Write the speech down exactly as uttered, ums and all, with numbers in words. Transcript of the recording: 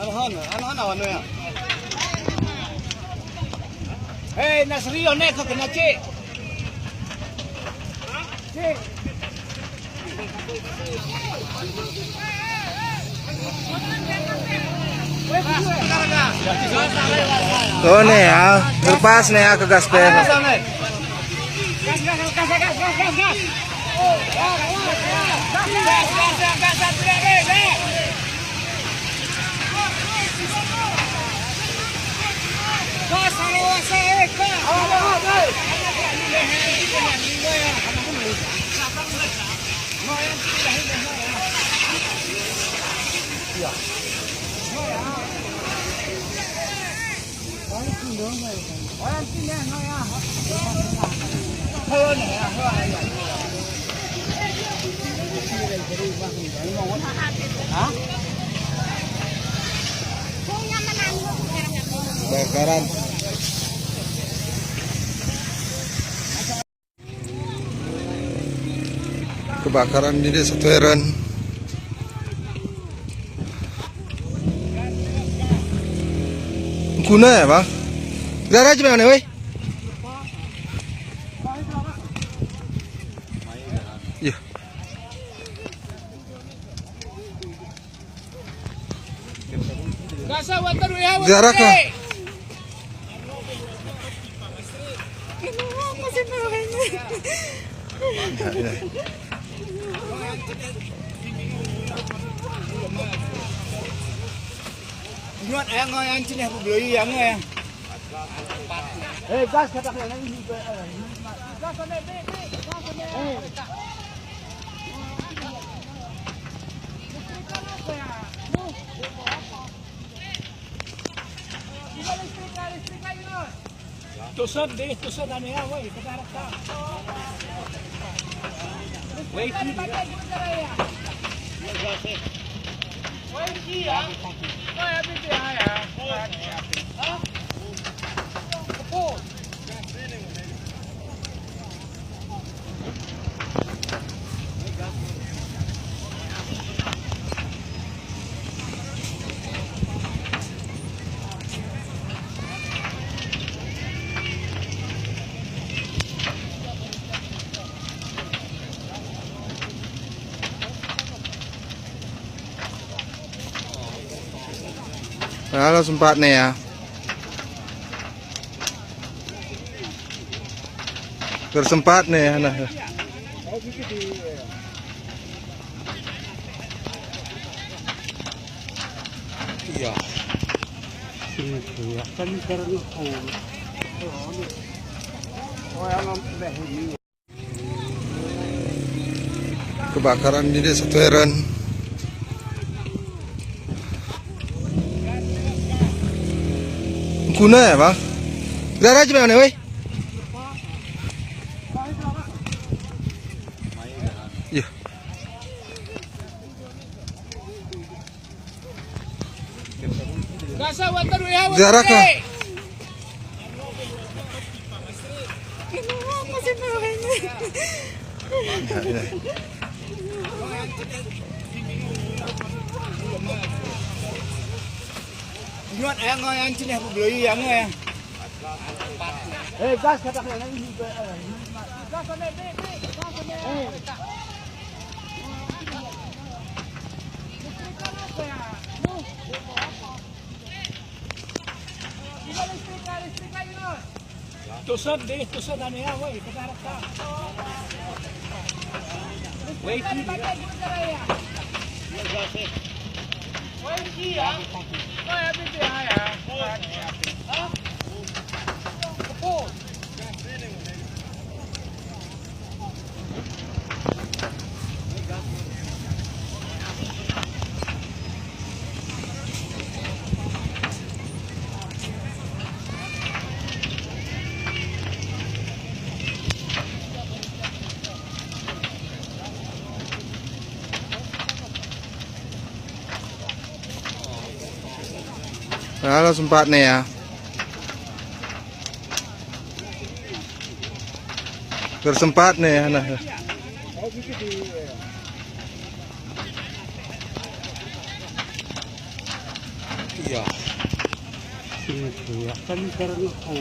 Alhon, alhon, alhon, ya. Hey, Nasri, one ko kena, ci. Ci. Tuh, ne ya, lepas, ne ya, ke gaspéd. Kebakaran. Kebakaran di Desa Tueran. Kuna ya, Bang? Rara aja, Bang, ne, woi. Iya. Ziarah ka? Nyuat ayang, ayang, cine aku beli ayang, ayang. Eh, gas kata kena ini. Gas kena, be, be, gas kena. Tusan deh, tusan anu ya, woi, kita harap tahu. Woi, ki. Woi, ki ya. Woi, abi dia ya. Hah? Kepul. Halo, sempat ne ya. Bersempat ne, nah. Iya. Iya, kan karena, oh. Oh, yang Kebakaran di Desa Tueran. Kuna ya, Bang? Rara aja, Bang, ne, woi. Iya. Ziarah ka? Nyuat ayang, ayang, cine aku beli ayang, ayang. Eh, gas kata kena ini. Gas kena, be, be, gas kena. Tusan deh, tusan anu ya, woi, kita harap tahu. Woi, ki. Woi, ki ya. Woi, abi dia ya. Hah? Kepul. Halo, sempat ne ya. Bersempat ne, nah. Ya. Sini tuh, ya, kan karena kau.